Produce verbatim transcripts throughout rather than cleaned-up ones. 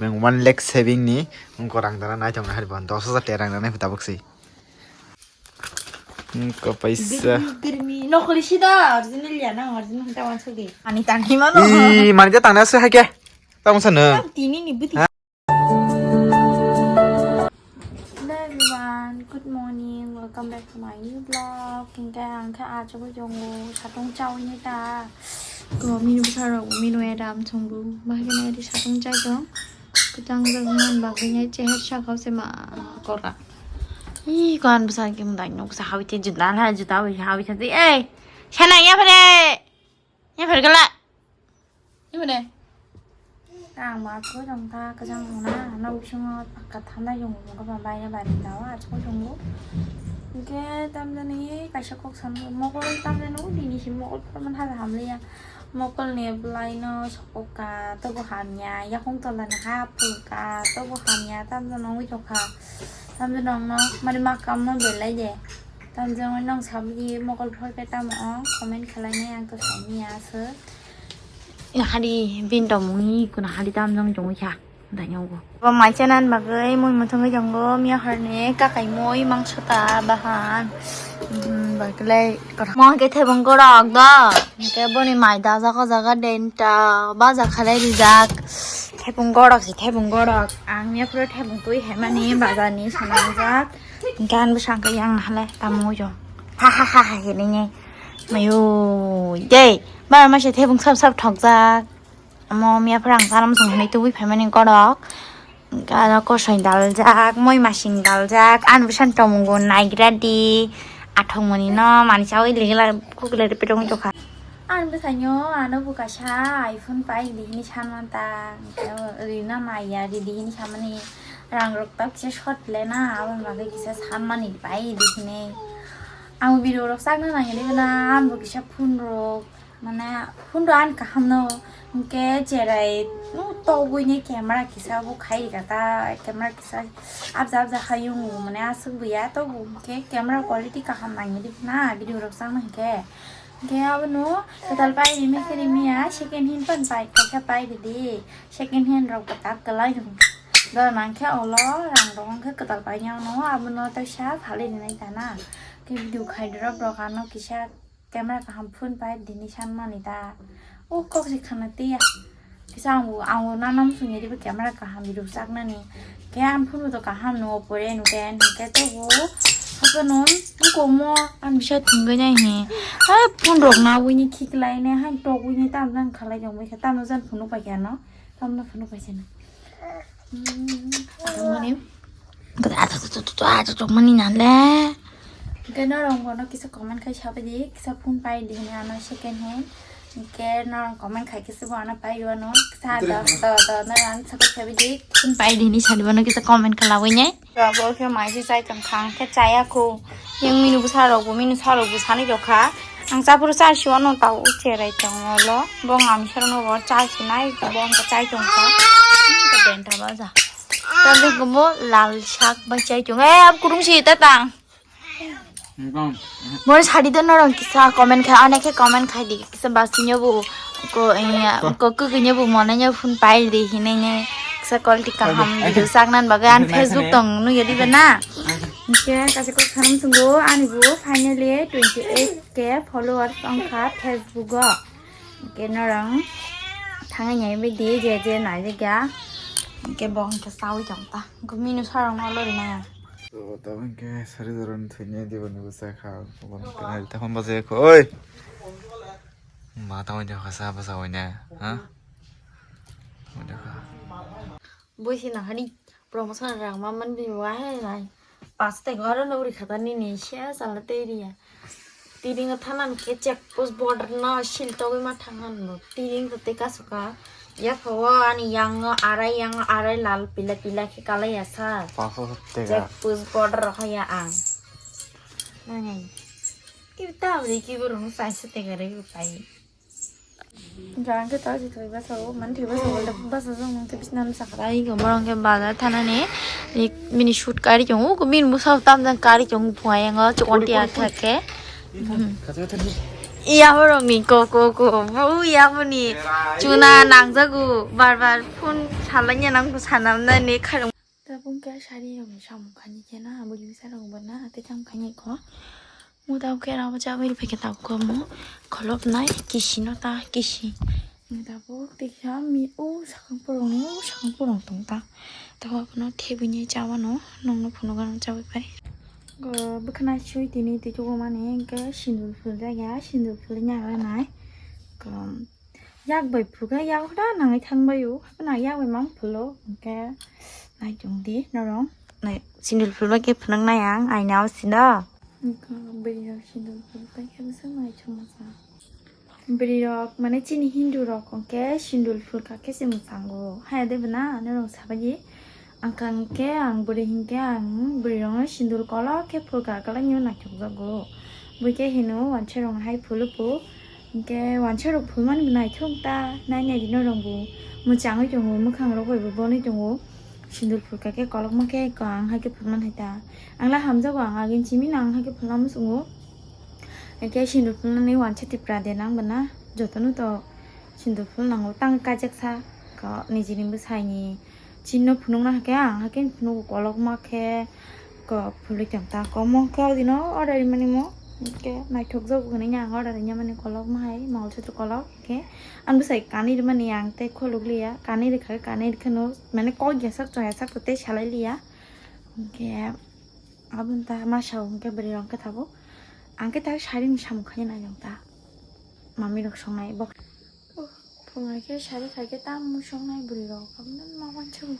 Nang one lakh saving ni wngko rang dana naithok nahar bon dos hajar tera rang dana tabuk si. Wngko paisa. Girmi, girmi. Nokoli sida, original ya na, original ta wan sugi. Ani tani mano. I, mani ta tangna se haike. Tamo sana. Tini ni buti. Ha? Hello everyone, good morning, welcome back to my new vlog. Hingke ang khe ah chugui tongo, satung chaui ni ta. Ko minu bwsarok minu adam chungbu. Bahai khe nai ri satung chai tong. Kwchang jak man bagwi nai cheher sakao se ma kora. Ih, ko an bwsa khe mudai nok sa hawi te juda na juda wi hawi te. Ei, sana ya phare. Ya phare gala. Ni phare. Ang ma ko dong ta kwchang na, na bisingo pakka thamna yung ko ba bai na bai ta wa ko tongo. Hingke tamjani kaisa kok san mokol tamjani uni ni si mokol phaman ha hamliya. Mokol ni bwlai no sokoka, tobo hamya, yakung tola ni ha phulka, tobo hamya, tamjani ungui tongkha. Tamjani ongno mani makam no belai de. Tamjani nong sabji mokol phor khe tamo ong, comment khlai nai ang to saimanya aswk. Ina hadi bin tongmungni kuna hadi tamjani tongwi kha. Danyogo. Bo mai chanan bagwi mui muthungwi tongo, miya horni kakai mui mangso ta bahan. Hmm, bagilai kora. Mo ke thebung gorok do. Ke boni mai da jaga jaga denta baja khalai rijak. Thebung gorok si thebung gorok. Ang miya phuru thebung twi hemani baja ni sanangjak. Gan bwsang ke yang hale tamung ujo. Ha ha ha ha hini nge. Mayo dei. Bara mase thebung sap sap thokjak. Amo miya phwrang kalam song hinui tubui phaimani gorok. Gana kosoi daljak, moi masing daljak, ani bwsani tomungo naigra di. Athong mani no mani chawi ligila kukla ripitong tokha. Ani bwsaino ano bo kaisa iPhone pai di hini sanmanta. Rina maya di di hini samani rang rok ta kisa short le na aboni bagwi kisa sanmani pai di hini. Ang video rok sakna nangya di na ang bo kisa phone rok. Mane phone rok ani kaham no, hwnkhe cherai no togwi ni camera kisa bo khai rika ta, camera kisa abja abja khai wngo, mane aswk buya tobo hwnkhe camera quality kaham nangya di na video rok chang hwnkhe. Hwnkhe abono kwtal pai rimi khe rimi ya second hand pan pai kaisa pai ridi, second hand rok bo tak kwlai rw. Dol nang khe olo rang rok hwnkhe kwtal pai ya no abono tei sa phali rinai ta na, khe video khai rw rok ano kisa. Camera kaham phone pai dini sanmani ta. O kok se khana tiya. Kisa ang ang nana musung yari camera kaham video saknani. Khe ang phone to kaham no pore no ten ke to bo. Hapa non ko mo ang bisa thungga nai he. Ha phone rok na wini khiklai ne ha tok wini tam jang khalai jong bai khe tam jan phone pai kya no. Tam na phone pai se na. Hmm. Mani. Ato to to to to ato to mani nale. Hwnkhe norok bono kisa comment khai sabai di, kisa phone pai di hwnwi ano second hand. Hwnkhe norok comment khai kisa bo ano pai rwano. Kisa do do do norok ano support khabai di. Phone pai di hwnwi sadi bono kisa comment khlawui nai. Bo khe mai se chai tong kha, hwnkhe chaya kho. Yang minu bwsa rok bo, minu sa rok bo sani rok kha. Ang chaphuru chai si wano tao cherai tong olo. Bo ngam sero no bo chai si nai, bo ang chai tong kha. Hwnkhe denta baja. Tamo khe bo lal sak bai chai tong. Eh, ab kurung si ta tang. Boni sadi do norok kisa comment khai, ane khe comment khai di, kisa bastinyo bo ko, eh, ko kukui nyo bo mona nyo phone pai di hinai nyo kisa quality kaham video saknan bagwi an Facebook tong nugya diba na. Hwnkhe kaisa kok sanam sungo ani bo finally twenty eight K followers wngkha Facebook o. Hwnkhe norok thangwi nai bai di je je nai jakya. Hwnkhe bo hwnkhe chawi tong ta. Hwnkhe minu sarok no lori nai. To, tamo hwnkhe sari jorani thwini diboni bwsa kha, obo hwnkhe nai tamo bajai kho, oi. Ma tamo de kha sa bwsa oine, ha? Tamo de kha. Boisi na hani promotion rang ma man bi wa he nai. Pas te goro no uri khata ni ni sia sala te ri ya. Tiring o thanani khe check post border no sil togwi ma thang hwn bo. Tiring to tei kasu ka. Yapha o ani yang o arai, yang o arai lal pila pila khe kalai ya sa. Paso tega. Check post border o haya ang. Nai nai. Ibu ta abri ki borok no sai se tega re pai. Jang khe ta si thoi basa o, man thoi basa o, basa jong nang te bisna no sakha. Ai go borok khe bazar thanani. Bini shoot kari chong o, bini bwsa tam jang kari chong phunga yang o, chukon tiya kha khe. Khacha khacha ni. Iya borokni ko ko ko bo iya boni chuna nangjago bar bar phone salanya nang sanamnani kharang. Tabuk khe sari rokni samung khani khe na aboni bwsa rok bo na tei tamo khani kho. Muda khe rabo jagwi rw phaikhe tabuk khe omo kholopnai kisi no ta kisi. Muda bo tei kisa mi o sakang purung o sakang purung tong ta. Tabuk abono thebini chawano nongno phunukgano chawi pai. Go bwkhana sui tini tei tugo mani hinkhe sindur phul jagya sindur phul nyagra nai. Go yak bai phulkha yak hoda nangwi thangbaio haphano yak bai mang phulo hinkhe naichung di norong. Nai sindur phulba khe phunuknai ang aina o sino. Hinkhe bwrwi rok sindur phul paikhe bwswk naichung masa. Bwrwi rok mane chini Hindu rok hwnkhe sindul phulkha khe se mwchango haya de bwna norok sabaidi. Ang kha hwnkhe ang bwrwi hinkhe ang bwrwi rokno sindul kolok khe phulkha kwlai no naithok jago. Bui khe hino wansa rok hai phulu phu hinkhe wansa rok phulmani bo naithok ta nai nai di norok bo mwchangwi tongo mwkhang rok bai bo bonwi tongo. Sindul phulkha khe kolokma khe ang hai khe phulman hai ta. Ang la hamjago ang agin chimi no ang hai khe phulna muchungo. Hwnkhe sindur phulnani wansa tipra de nang bana jotono to sindur phul nango tang kaijaksa ko nijini bwsaini chinno phunukna hwnkhe ang hakhe phunukgo kolokma khe ko phulwi tong ta komo khe odino order rimani mo hwnkhe naithok jago hwnwi ang order ringya mani kolokma hai mangol sutra kolok hwnkhe ang bwsai kanwi rwmani ang tei kholok liya kanwi rwkha kanwi rwkhano mane kok ya sak chong ya sak tei salai liya hwnkhe. Aboni ta ma sao hwnkhe bwrwi rok khe tabuk. Ang khe tak sari ni samung khai nai nang ta. Mami rok songnai bo. Phungai khe sari khai khe tamo songnai bwrwi rok. Aboni ma wansa bo.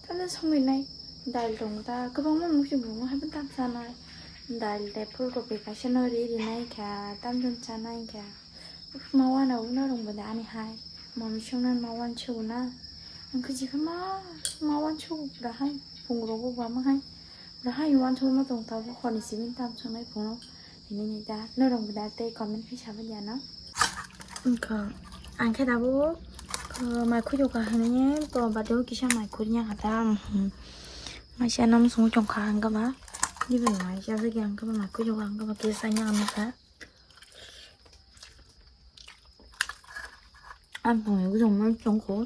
Tamo songwi nai. Dail tongo ta kwbangma mukti bumung hai bo tam sanai. Dail tei phul kopi kaisa no ri rinai kha tam jani chanai kha. Ma wana uno rong bo da ani hai. Mami songna ma wansa bo na. Ang khe jikha ma ma wansa bo pura hai. Phung rok bo ba ma hai. Rahai uansukma tong tabuk horni simi tam songnai phunuk hinui nai da norok bo da tei comment khe sabai ya no. Wngkha ang khe tabuk mai khujukha hinui to bade o kisa mai khurya kha ta. Mai se nom song chong kha ang khe ba bini mai se ang khe ba mai khujukha ang khe ba kisa ya ang kha. Ang tongwi bujong ma chong kho.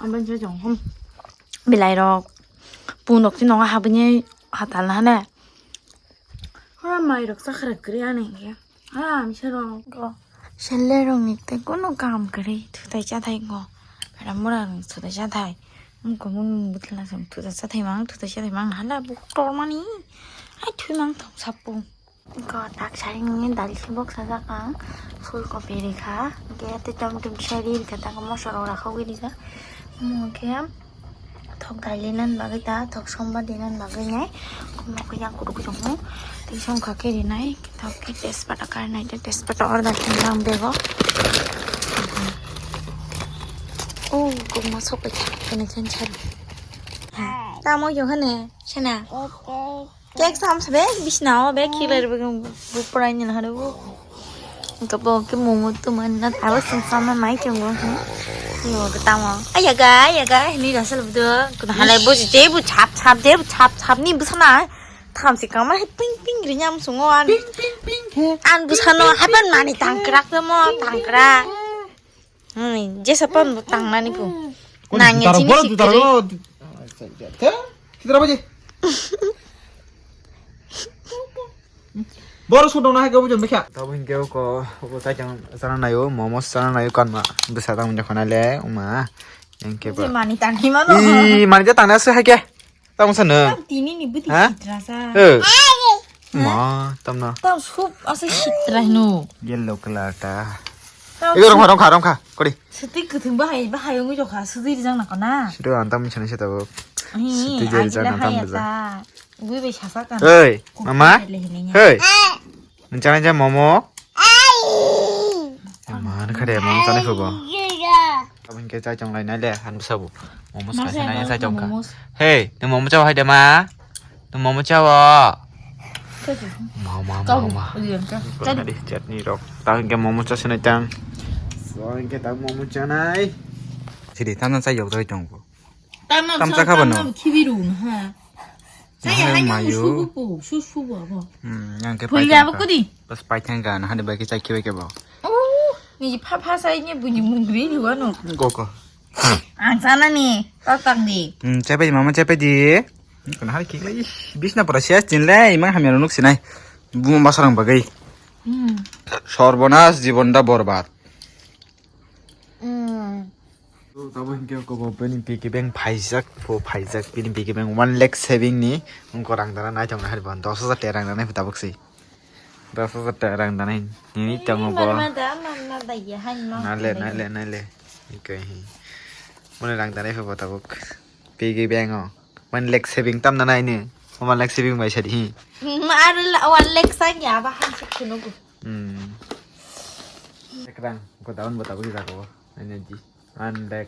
Ang ban se chong hom. Belai rok. Pun rok si nonga habini hatal na ne. Ha mai rok sakra kri ani ke. Ha mi se rok. Go. Sele rok ni te kono kam kri. Thutai chathai go. Ram mura rok thutai chathai. Ang ko mun butla sam thutai chathai mang thutai chathai mang hala bu tor mani. Ai thui mang thong sapu. Ko tak saring ni dal si bok sajak ang full copy rikha. Hingke te tom tom sari rikha tak moso rok rakha ui rikha. Omo hingke thok dal di nan bagwi ta thok somba di nan bagwi nai. Omo khe yang kudu kudu mo. Te song kha khe rinai. Thok khe tejpata karnai te tejpata order khe nang bego. Oh, kok ma sok khe kene chen chen. Tamo yo hane sana. Cake sam sabe bisna o be khilai rwgwi bu prai ni hanu bu. Ka bo ke momo tu man na aro sing sam na mai chong bo. Yo ka tamo. Ayaga ayaga ni rasal bu do. Kuna halai bu je bu chap chap je bu chap chap ni bu sana. Tham si kama he ping ping ri nyam sungo an. Ping ping ping he. An bu sano hapan mani tangkrak mo tangkrak. Hmm, jesa pan bo tangnani bo. Nangya jini sikiri. Kitra baje. Boro sudong na hai ka bujong bekha. Tabo hingke ko ko tai jang sana nayo, momos sana nayo kanma. Besa tang jang khana le, uma. Hingke ba. Mani tangni mano. I mani ja tangna se hai ke. Tamo sano? Tini ni bwtwi sitra sa. Eh. Ma, tamna. Tam sup asa sitra hino. Yellow color ta. Ego rong kha, rong kha, rong kha. Kori. Siti kwthwng bahai, bahai wngwi jokha, sudi rijak na kona. Sidi ang tam sani sita bo. Sidi je rijak na tam rijak. Ui bai sasa kan. Hei, mama. Hei. Nung chanai ja momo? Ai. Ama, nung khade momo chanai kho bo. Abang ke chai chong lai nai le, han bwsa bo. Momo sa nai chai chong kha. Hey, nung momo chao hai de ma? Nung momo chao? Ma, ma, ma, ma. Kau di, chutney rok. Tang ke momo cha sinai tang. So, ke tang momo chanai. Sidi, tang nang chai yok chai chong bo. Tam cha kha bo no. Khibiru ha. Saya Hai hanya mayo. Susu bu, susu bu apa? Hmm, yang ke Pui paitang apa ka. Kudi? Pas paitang ka, nah, ada bagi cai kiwe ke bo. Oh, ni pha pha saya ni bunyi mungri di wano. Koko. Ang sana ni, tatang di. Hmm, cepe di mama cepe di. Kena hari kikla ih, bisna pura sias din le, imang hamya nuk sinai. Buma basarang bagai. Hmm. Sorbonas jibon da borbad. Hmm. Tabo hinkhe kobo bini piggy bank phaijak, pho phaijak, bini piggy bank one lakh saving ni wngkha rang dana naithok na hari bo dos hajar tera rang dana pho tabuk si. Dos hajar tera rang dana hin. Nini tongo bo. Manma da, manma da ye, han ma. Nale, nale, nale. Hinkhe hi. Mone rang dana pho bo tabuk. Piggy bank o. One lakh saving tam nana ini. One lakh saving bai sadi hi. Hmm, aro la, one lakh sang ya ba han sik kuno gu. Hmm. Ekrang, ko daun bo tabuk jago. Ini ji. Andek.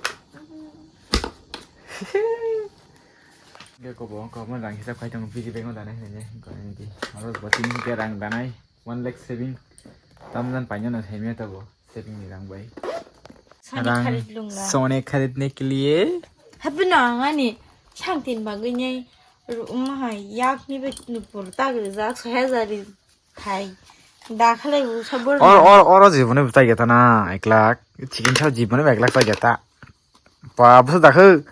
Ge ko bo ko mo rang hisab khai tong piggy bank o danai hene ko indi. Aro bo tin ke rang danai one lakh saving. Tam jan paina na thai me to bo saving ni rang bai. Sani Rang kharit lungla. Sone kharitne ke liye. Habi no angani sangtin bagwi nyai ru-, umahai yak ni bet nupur tagri jak sohezari. Thai. Da khalai bo sabor. Or, or, or, jibone bwtai geta na, ek lakh. Chicken chow jibone ek lakh tai geta. Pa, bwsa dakhe,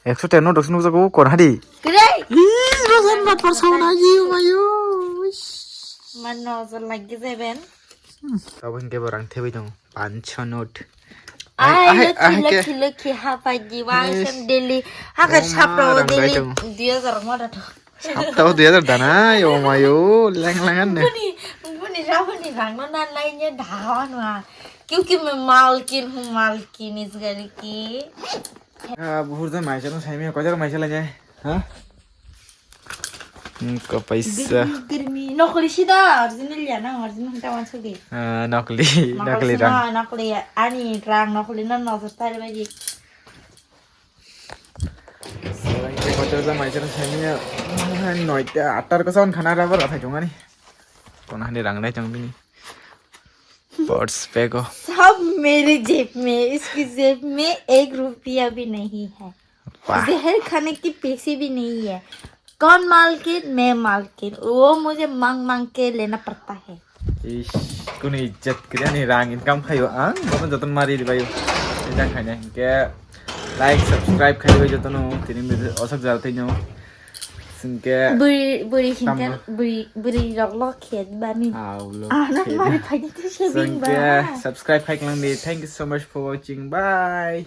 ekso ten no doksin bwsa ko kon hari. Kre. Ih, rosan na parsa na, iyo mayo. Mano so lagi seven. Abo hingke bo rang thebai dong. Pancho note. Ai, ai, lokhi, ai, ke- lokhi, lokhi, hapai di, wa, Yes. Sem daily. Hake Oma, sapra rang daily. Dai dong. Dui hajar mo da to. Saptao dui hajar dana, yo mayo, leng lengan ne. Buni, buni ra buni rang no na nai ne da wa no a. Kyunki main malkin hu, malkin is ghar ki. Ah, buhur jan maisa no sai me, kojar maisa la ne, ha? Hmm, ko paisa. Girmi, girmi. Nokli sida, original ya na, original ta wan sugi. Ah, nokli, nokli rang. Nokli, ani rang nokli no nozor tari bai di. Kotor jama isar sani ya, noita atar ko sawan khana rabar athai tongani. Kona hani rang nai tong bini. Purse bag o. सब मेरे जेब में, इसकी जेब में एक रुपया भी नहीं है। वाह। जहर खाने की पैसे भी नहीं है। कौन मालकिन? मैं मालकिन। वो मुझे मांग मांग के लेना पड़ता है। Ish, kunu ijjat kiri ani rang income khayo ang, bono joton mari ribayo. Ejang khaina hinkhe like, subscribe khai ribai jotono, tini mide osok jara thaino. Singke Buri, buri hinkhe, tambo. Buri, buri rok lo khet bani. Ah, ulo Ah, na khet. Mari phaini te se bing Singke ba. Subscribe khai klang di. Thank you so much for watching. Bye.